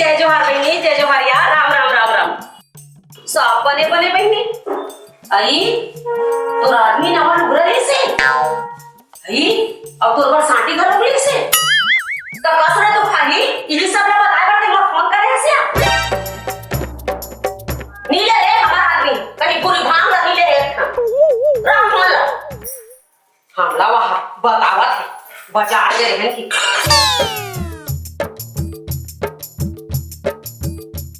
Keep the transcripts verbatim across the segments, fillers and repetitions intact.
जय जोहार बहिनी, जय जोहार यार, राम राम राम राम। सब बने बने बहिनी। अई, तोर आदमी नवा लुगरा लेसे। अई, अउ तोर बर सांटी घलो लेसे। त कस रे तो खाली, इही सब ला बताए बर ते मोर फोन करे हस या? नी ले रे हमर आदमी, कहीं पूरी भांग ला नी ले रे। राम फोन ला। हमला वह बतावत हे, बाजार गे रहेन कि।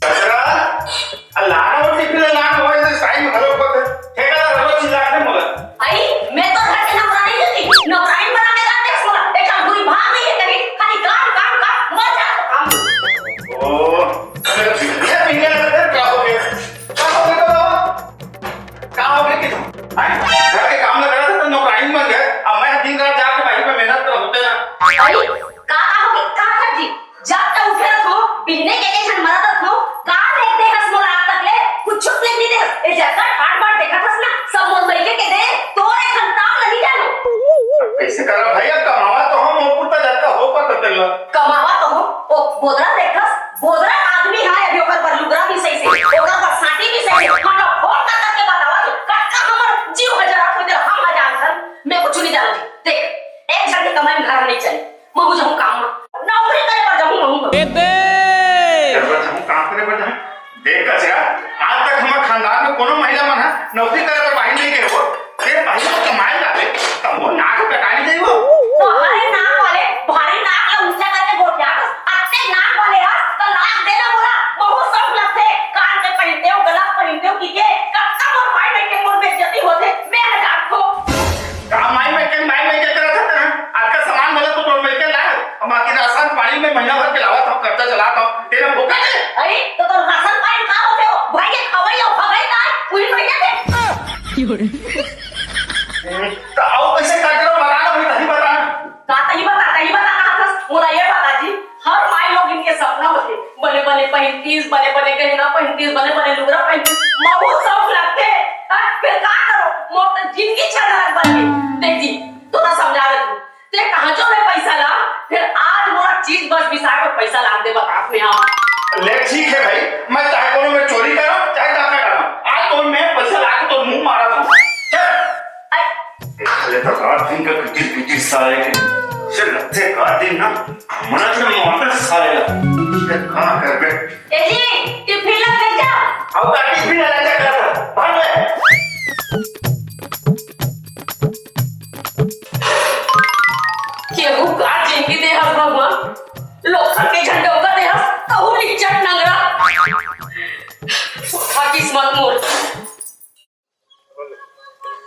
कचरा, आ लान हो टिफिन लान हो, ऐसे साई में घलो पत, ठेका ला घलो चिल्ला के मोला। अई, मैं तो घर के नौकरानी नहीं थी, नौकरानी बना के रख दे मोला, एक हम पूरी भाग नहीं है कहीं, खाली काम, काम, काम, मर जा, काम। ओ, अरे बिल्लियाँ, बिल्लियाँ, फिर का हो गया? का हो गया तो? का हो गया कि तुम? हैं? घर के काम ल करत हस त नौकरानी बन गे। अब मैं दिन रात जाके बाहिर में मेहनत करत हों ना। अरे, का, का हो गया? का कर दी? जब तक उठे रहो, बिहने के के झन मरत रहो, का देख दे हस मोला आज तक ले? कुछ चुप नहीं दे हस। ए जगह ठाट बाट देखत हस ना, सब मोर मइके के दे, तोरे खन काम नहीं जानो। कैसे करा भाई, अब कमावा तो हम, मोर पुरता जतका हो पाता तेला। कमावा तो हो, ओ बोदरा देखस, बोदरा आदमी है, अभी ओकर बर लुगरा भी सही से, ओकर बर साटी भी सही से, हम लोग फोन कर करके बतावा तो, कतका हमर जीव हजारा हो तेला हम हजार धन, मैं कुछ नहीं जाना जी। देख, एक जन के कमाई में घर नहीं चले, महू जाऊँ काम में, नौकरी करे बर जाऊँ महू। ए बे! करे बर जाऊँ, काम करे बर जाऊँ। देख कचरा, आज तक हमर खानदान में कोनो महिला मन ह नौकरी करे बर बाहिर नहीं गए हो। तेरे बाहिर तो कमाए जाबे, तब वो नाक कटाई नहीं वो। भारी नाक वाले, भारी नाक ला ऊंचा करके गोठियाथस, अत्ते नाक वाले हस, त नाक दे ना मोला, बहुत शौक लगथे, कान के पहिनते हो, गला के पहिनते हो, की के, कब तक मोर माई बहन के मोर बेइज्जती होथे, मैं ह जात हो। का माई में के, माई में के करत हस तें? आज का सामान भले तो तोर में के लाए, हम आके राशन पानी में महीना भर के लावत हम, खर्चा चलात हम, तेरे फोकट है। अरे, तो तोर राशन पानी का होथे हो? भाई के खवई अउ भगई का है? उही भैया के। तो आओ कैसे काट रहा, बता ना भाई, तही बता ना। का तही बता, तही बता, कहा था? मोला ये बता जी, हर माई लोगिन के सपना होथे, बने बने पहिनतीस, बने बने गहना पहिनतीस, बने बने लुगरा पहिनतीस, महू शौक लगथे, हाँ? फिर का करो, मोर तो जिंदगी छल नरक बन गई। देख जी, तोला समझा देथों, ते कहाँ जो मैं पैसा ला, फिर आज मोला चीज बस बिसाए बर पैसा ला दे, बता अपने आप। ले ठीक है भाई, मैं चाहे कोनो में चोरी करा, चाहे डाका डाला, आज तो मैं पैसा ला के तो मुंह मारा था। चल। आई, साले तो रात दिन का किटिर पिटिर साले के। से लगथे का दिन ना, मना से मारता साले ला। ये का करबे? ए जी, टिफिन ला फेंक जा। अब का टिफिन ला जा कर, भाग ले। केहू का जिंदगी दे हस भगवान, लोग के झंडा उगा दे हस, कहू निचट नंगरा। उठा किस्मत मोर।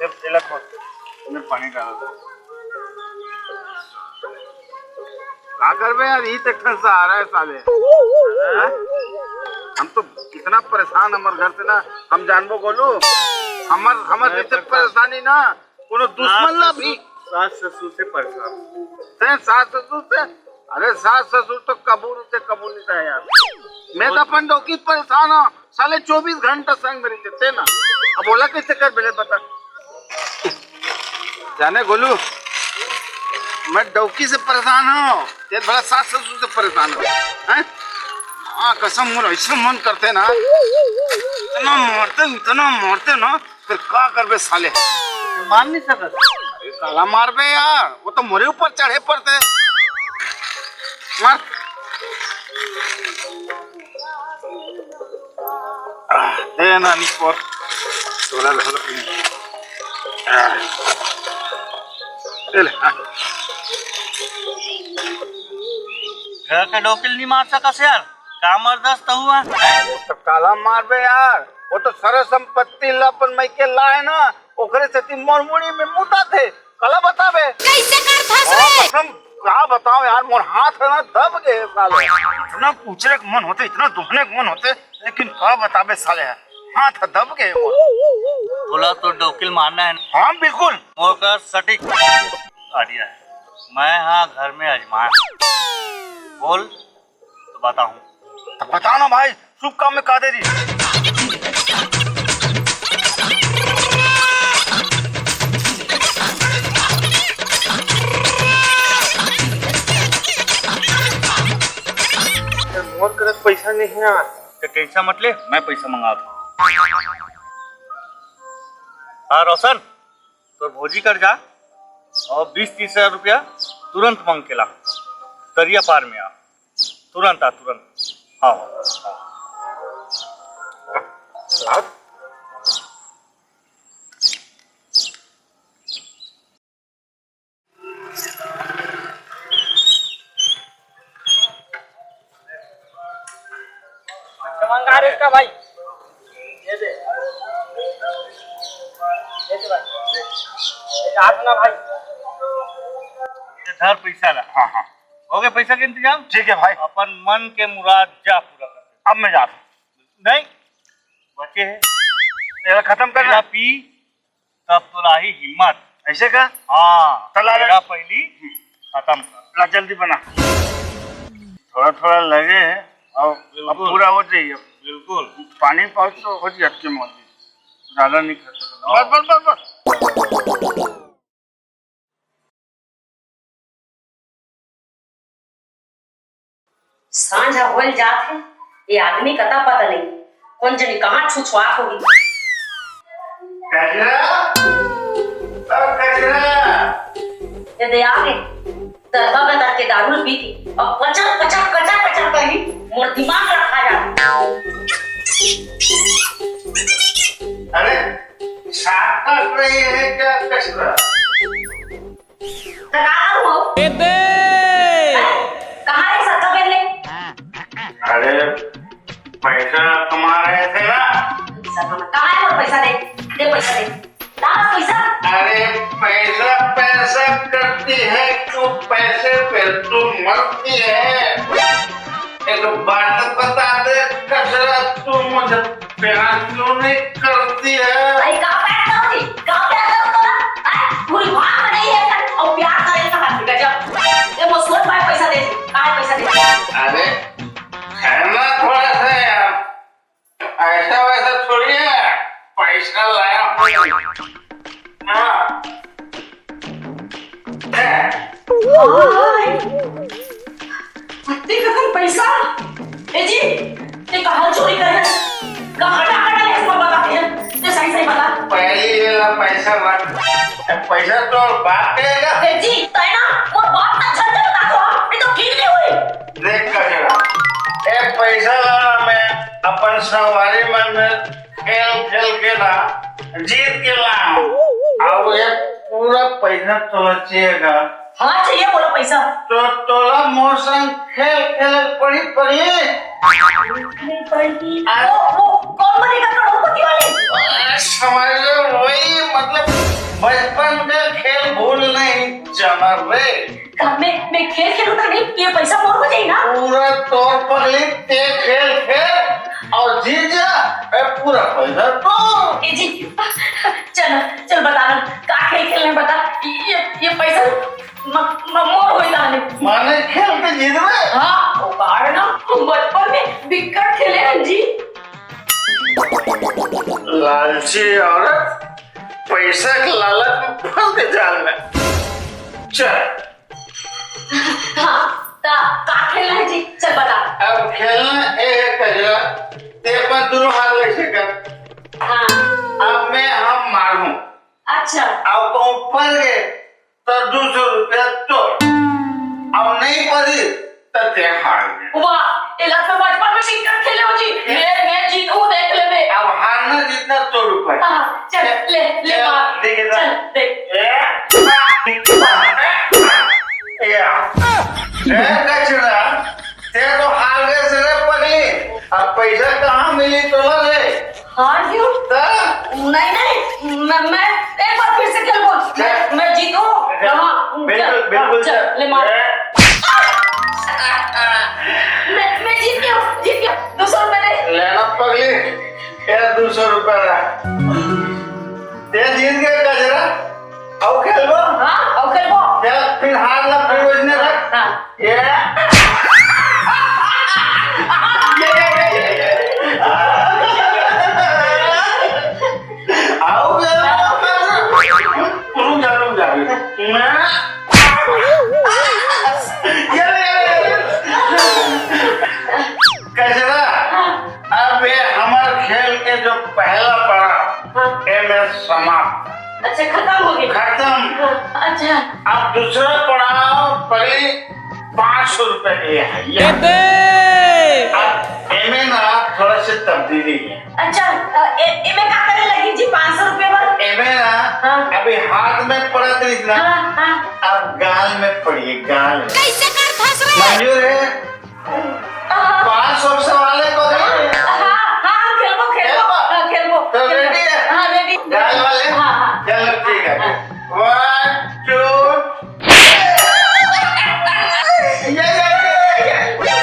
जब तिलक हो, तुम्हें पानी डाल दो। का करबे यार, ई तक ठन सहारा है साले। हैं? हम तो कितना परेशान हमर घर से ना, हम जानबो गोलू, हमर, हमर मैं जैसे परेशान। परेशानी ना, कोनो दुश्मन ला भी। सास ससुर से परेशान। ते सास ससुर से? अरे सास ससुर तो कबूल से कबूल नहीं था यार। मैं तो अपन डौकी परेशान हूँ। साले चौबीस घंटा संग में रहिथे, ते ना। अब ओला कैसे करबे ले बता। जाने गोलू, मैं डौकी से परेशान हूँ, ते भला सास ससुर से परेशान हो, हैं? हाँ, कसम मोर ऐसे मन करथे ना, इतना मारथे, इतना मारथे ना, फिर का करबे साले? मार नहीं सकत। अरे काला मारबे यार, वो तो मोरे ऊपर चढ़े पड़थे। मार। आह, दे नानी पोर। तोला घलो पीना। आह। ले ले, हाँ। घर के डौकी ल नी मार सकस यार, का मर्दस त हुआ? तो काला मारबे यार, वो तो सारा संपत्ति ला अपन मइके लाए ना, ओकरे सेती मोर मुड़ी में मुताथे। काला बताबे? कैसे करथस रे? कसम, का बताओ यार, मोर हाथ है ना दब गए साले। इतना पूछे के मन होते, इतना दोहने के मन होते, लेकिन का बताबे साले, हाथ दब गए मोर। तोला तो डौकी ल मारना है ना? हाँ बिल्कुल। मोर का सटीक आइडिया है, मैं हाँ घर में अजमान। बोल तो बताऊं। तो बता ना भाई, शुभ काम में का देरी? और करत पैसा नहीं है यार। तो टेंशन मत ले, मैं पैसा मंगा दूँ। हाँ रोशन, तोर भौजी कर जा और बीस तीस हजार रुपया तुरंत मांग के ला, तरिया पार में आ, तुरंत आ, तुरंत। हाँ, हाँ। अच्छा, मंगा रहे इसका भाई। ये दे। ये दे भाई। ये दे, हाथ ना भाई। ये धर पैसा ला। हाँ, हाँ। हो गया पैसा के इंतजाम? ठीक है भाई। अपन मन के मुराद जा पूरा कर। अब मैं जाता हूँ। नहीं, बचे है। तेरा खत्म करना। पी, तब तो लाही हिम्मत। ऐसे का? हाँ, तो ला रे। तेरा पहली खत्म कर। ला जल्दी बना। थोड़ा थोड़ा लगे है और अब बिल्कुल। पूरा हो जाइए। बिल्कुल। पानी पाउच तो हो जाए आपके मौत में। ज्यादा नहीं खर्च करना। बस, बस, बस, बस। सांझ होल जात हे, ये आदमी कता पता नहीं, कोन जनी कहाँ छुछुआत होही। कचरा, ओ कचरा। ये दे आ गे, दरबा गतर के दारू पी के, अब कचर, कचर, कचर, कचर करी, मोर दिमाग ला खा जात। अरे, साफ कर रही है क्या कचरा? तो का करूँ हो? ए बे! हैं? कहाँ है सत्ता पहले? अरे, पैसा कमा रहे थे ना। कहाँ है वो पैसा दे? दे पैसा दे। ला पैसा। अरे, पैसा, पैसा करती है तू, पैसे पे तू मरती है। एक बात बता दे, कचरा, तू मुझे प्यार क्यों नहीं करती है? भाई, का प्यार करो जी? का प्यार करो तो ना? हैं? पूरी भाग में नहीं है कर, और प्यार करे का हाथ गजब। ये मसूर भाई पैसा दे, कहाँ है पैसा दे? अरे, है ना थोड़ा सा यार, ऐसा वैसा थोड़ी है, पैसा लाया हूँ। हाँ। ओए! अत्ते ककन पैसा? ए जी, ते कहाँ चोरी करे? कहाँ डाका डाले इसको बता दे। ते सही सही बता। पहले ये ला पैसा रख। ए, पैसा तो बाप देगा। ए जी, तय ना, मोर बाप का झंझट बता दो, नहीं तो ठीक नहीं हुई। देख कचरा, ए पैसा ला मैं अपन संगवारी मन में खेल खेल के ना जीत के लाऊं। अब ये पूरा पैसा तोला चाहिएगा। हाँ, चाहिए बोला पैसा। तो तोला मोर संग खेल खेले पड़ी पड़ी। नहीं पड़ी। आ- वो, वो कौन बनेगा करोड़पति वाली? अरे, समझ लो वही, मतलब बचपन का खेल भूल नहीं जाना रे। का मैं, मैं खेल खेलूं तो नहीं, ये पैसा मोर हो जाई ना? पूरा तोर पगली ते खेल खेल और जीत जा, ए, पूरा पैसा तो। ए जी, चल, चल बता ना, का खेल खेलने बता, ये, ये पैसा म-, म-, मोर होई जाने। माने खेल के जीतबे? हाँ, वो बाहर ना, बचपन में बिक्कट खेले हैं जी। लालची औरत, पैसा के लालच में फंस के जाल में। चल, हाँ, ता, का खेलना है जी? चल बता। अब खेलना ए है कजरा, ते अपन दोनों हाथ ऐसे कर। हाँ। अब मैं हम मारूं। अच्छा। अब कहूँ पड़ गए तो दो सौ रुपया तो। अब नहीं पड़ी तो ते हार गए। वाह, ए लत में बचपन में बिक्कट खेले हो जी। मैं, मैं जीतूं, देख ले बे। अब हारना जीतना तो ऊपर। हाँ, चल, ले, ले चल, मार। देख इधर। चल, देख। ए, ए, ए, कचरा, ते तो हार गए से रे पगली। अब पैसा कहाँ मिली तोला रे? हार गयो? त? नहीं, नहीं, मैं, मैं एक बार फिर से खेलूंगा। मैं, मैं जीतूं। चल। हाँ, बिल्कुल, चल, बिल्कुल, चल, चल। ले मार। ए। मैं, मैं जीत गया, जीत गया। दो सौ रुपए दे। लेना पगली, ये दो सौ रुपए रहा। ये जीत गया कचरा। आओ खेलबो? हाँ, आओ खेलबो। चल, फिर हार ला, फिर वजने रख। हाँ। ये। ये, ये, ये, ये, ये। आओ खेलबो। रुक जा, रुक जा। मैं। ये, ये, ये, ये। अच्छा, खतम हो गे। खतम। हाँ, अच्छा। अब दूसरा पड़ाव पड़े पाँच सौ रुपए के है। ये। अबे! अब एमे ना थोड़ा से तब्दीली है। अच्छा, अ, ए-, एमे का करे लगी जी पाँच सौ रुपए बर? एमे ना हाँ। अभी हाथ में पड़त रहिस ना, हाँ, हाँ। अब गाल में पड़ी, गाल में। कैसे कर फंस रहे? मंजूर है? हाँ। पाँच सौ के सवाल है, कौन है? हाँ, हाँ, खेलबो, खेलबो। खेलबो? हाँ, खेलबो, तो खेलबो। Ready है? हाँ, ready। गाल वाले? हाँ, हाँ। चलो, ठीक है। हाँ। One, two, ये, ये, ये, ये।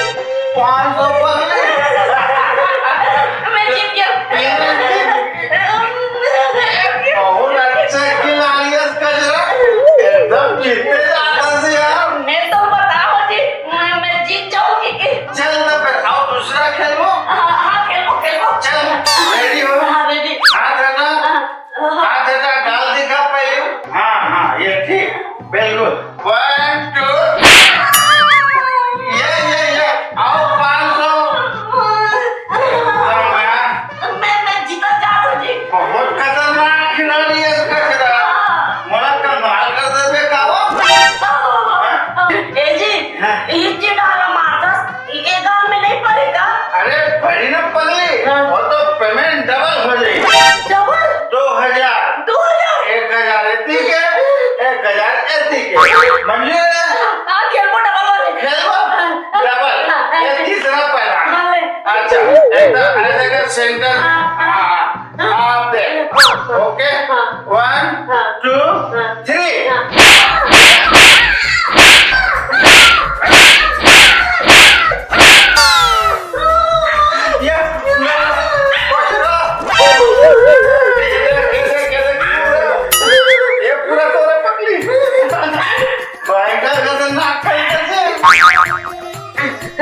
पाँच सौ पकड़े। मैं जीत गया। बहुत अच्छा खिलाड़ी है कचरा, एकदम जीतते जाता से यार। मैं तो बताओ जी, मैं, मैं जीत जाऊंगी कि चल तो फिर आओ दूसरा खेलबो। हाँ, हाँ, खेलबो, खेलबो। चल, ready हो? हाँ, ready। हाथ हटा। हाँ, हाँ। हाथ हटा, गाल दिखा पहले। हाँ, हाँ, ये ठीक, बिल्कुल। One, two। ये, ये, ये, आओ पाँच सौ। मैं, मैं जीता जात हूँ जी। बहुत खतरनाक खिलाड़ी है इसका खिलाड़ी। हाँ। मोला कमाल कर देबे का वो। हाँ? ए जी, हाँ। ये चिढ़ाला मारता। ये गांव में नहीं पड़ेगा? अरे, पड़ी ना पगली, हाँ। वो तो payment double हो जाएगी। Double? दो हजार। दो हजार? एक हजार एती के, एक हजार एती के। मंजूर है? हाँ, खेलबो double वाले। खेलबो? हाँ, हाँ, double। हाँ, हाँ। ये तीसरा पैदा। हाँ, ले। अच्छा, एकदम हर जगह center। हाँ, हाँ। हाँ, हाँ। आप दे। हाँ, हाँ। OK? हाँ। One, हाँ। Two, हाँ। Three। हाँ। ये, ये, पकड़ो। ये, ये, ये, ये, ये पूरा तोरा पकड़ी। भयंकर खतरनाक तरीके से।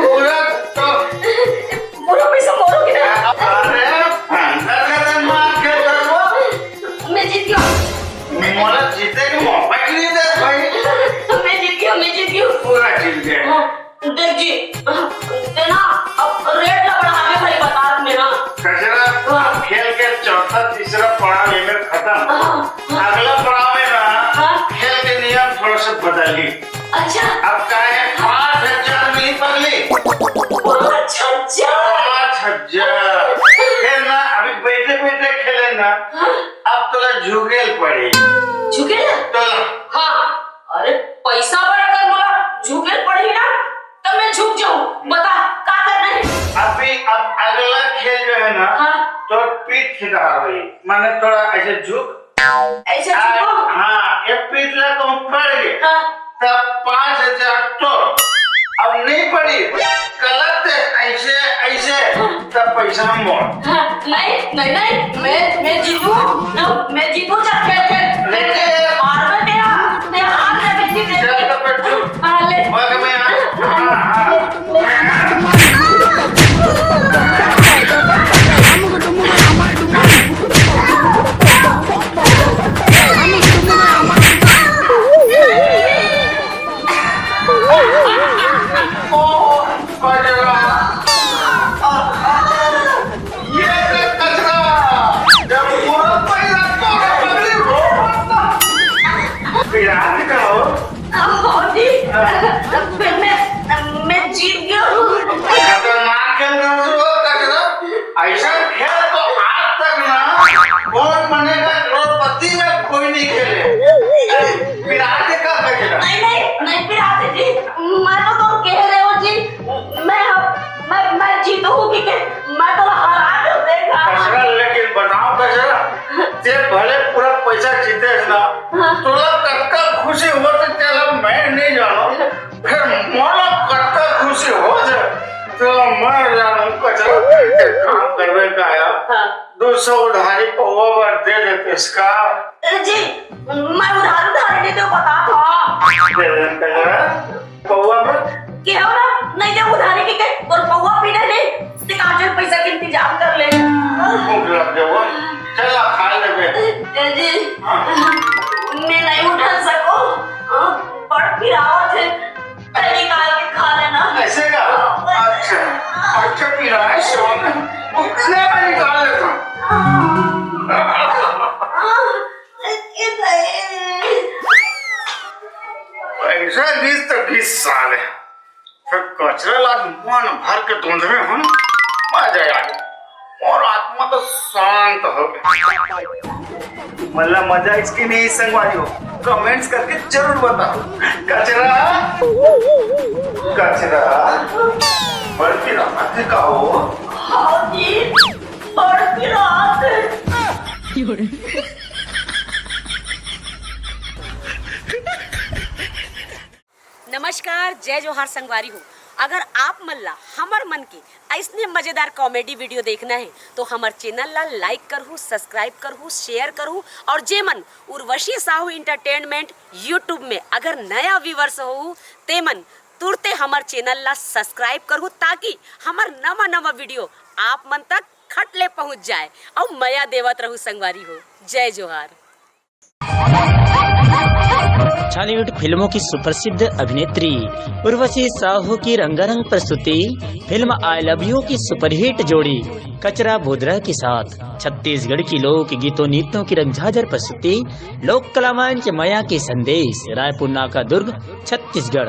पूरा तो पूरा पैसा मोरो के ना। अरे, भयंकर खतरनाक खेल रहे हो। मैं जीत गया। मोला जीते के मौका ही नहीं दे भाई। मैं जीत गया, मैं जीत गया। पूरा जीत गया। हाँ। देख जी, देना, अब rate ला बढ़ा दे भाई, बता दे ना। कचरा, हाँ। खेल के चौथा, तीसरा पड़ाव ये में खतम। हाँ, हाँ। अगला पड़ाव में ना, हाँ। खेल के नियम थोड़ा सा बदली। अच्छा। अब का है, पाँच हजार मिली पगली। पाँच हजार? पाँच हजार। फिर ना, अभी बैठे बैठे खेले ना, हाँ। अब तोला झुकेल पड़ी। झुकेल? तोला। हाँ। अरे, पैसा बर अगर मोला झुकेल पड़ही ना, तब मैं झुक जाऊं। बता, का करना है? अभी अब अगला खेल जो है ना, हाँ। तो पीठ खिदार होई, माने थोड़ा ऐसे झुक। ऐसे आ, झुको? हाँ, ये पीठ ला कहूँ पड़ गए, हाँ। तब पाँच हजार तो अब नहीं पड़ी, गलत है, ऐसे, ऐसे, तब पैसा हम मोड़। हाँ, नहीं, नहीं, नहीं, मैं, मैं जीतू, मैं जीतू जब खेल, खेल। लेकिन हार में तेरा, तेरा हार में मैं जीत चल, तो फिर तू हाँ, ले। मग में आ। हाँ, हाँ। ओ, कचरा। ये देख कचरा। जब पूरा पैसा तोरा पगली रो मत। पिरात का हो? हाँ, जी। मैं, मैं जीत गया हूँ। खतरनाक खेल रहे हो कचरा। ऐसा खेल तो आज तक ना कौन बनेगा करोड़पति में कोई नहीं खेले। पिरात का कचरा। नहीं, नहीं, नहीं पिरात जी। मैं तो तुम कह रहे हो जी। मैं, मैं, मैं जीतूंगी कि मैं तो हरा दूं, देखा। कचरा, लेकिन बताओ कचरा, ते भले पूरा पैसा जीते है ना, हाँ। तोला कतका खुशी होत तेला मैं नहीं जानो, फिर मोला कतका खुशी होत तेला मैं जानो कचरा। एक काम करबे का यार, हाँ। दो सौ उधारी पौवा बर दे देते इसका। ए जी, मैं उधार, उधारी नहीं दे बता था। दे दे कचरा। पौवा में? केहो ना, नहीं दे उधारी के, के, तोर पौवा पीने नहीं, ते काचल पैसा के इंतजाम कर ले। भूख लग गया वो। चल, आ खा ले बे। ए जी, हाँ। मैं नहीं उठा सको। हाँ, बड़ पिरावत है। ते निकाल के खा लेना। ऐसे का? अच्छा, अच्छा पीरा है, सो मैं निकाल लेता हूँ। हाँ। हाँ। हर के धुंध में हम मजा आ गया और आत्मा तो शांत हो गया। मतलब मजा इसकी नहीं संगवारी हो, कमेंट्स करके जरूर बताओ। कचरा, कचरा, बड़की रात है का हो? हाँ जी, बड़की रात है। नमस्कार, जय जोहार संगवारी हो। अगर आप मन ला हमर मन के ऐसने मजेदार कॉमेडी वीडियो देखना है तो हमर चैनल ला लाइक करहू, सब्सक्राइब करहू, शेयर करहू और जे मन उर्वशी साहू एंटरटेनमेंट YouTube में अगर नया व्यूअर्स हो ते मन तुरते हमर चैनल ला सब्सक्राइब करहू ताकि हमर नवा नवा वीडियो आप मन तक खट ले पहुंच जाए। और मया देवत रहू संगवारी हो। जय जोहार। छॉलीवुड फिल्मों की सुप्रसिद्ध अभिनेत्री उर्वशी साहू की रंगारंग प्रस्तुति फिल्म आई लव यू की सुपरहिट जोड़ी कचरा बोदरा के साथ छत्तीसगढ़ की लोक गीतों नृत्यों की रंगझाझर प्रस्तुति लोक कला मंच मया के संदेश, रायपुर नाका, दुर्ग, छत्तीसगढ़।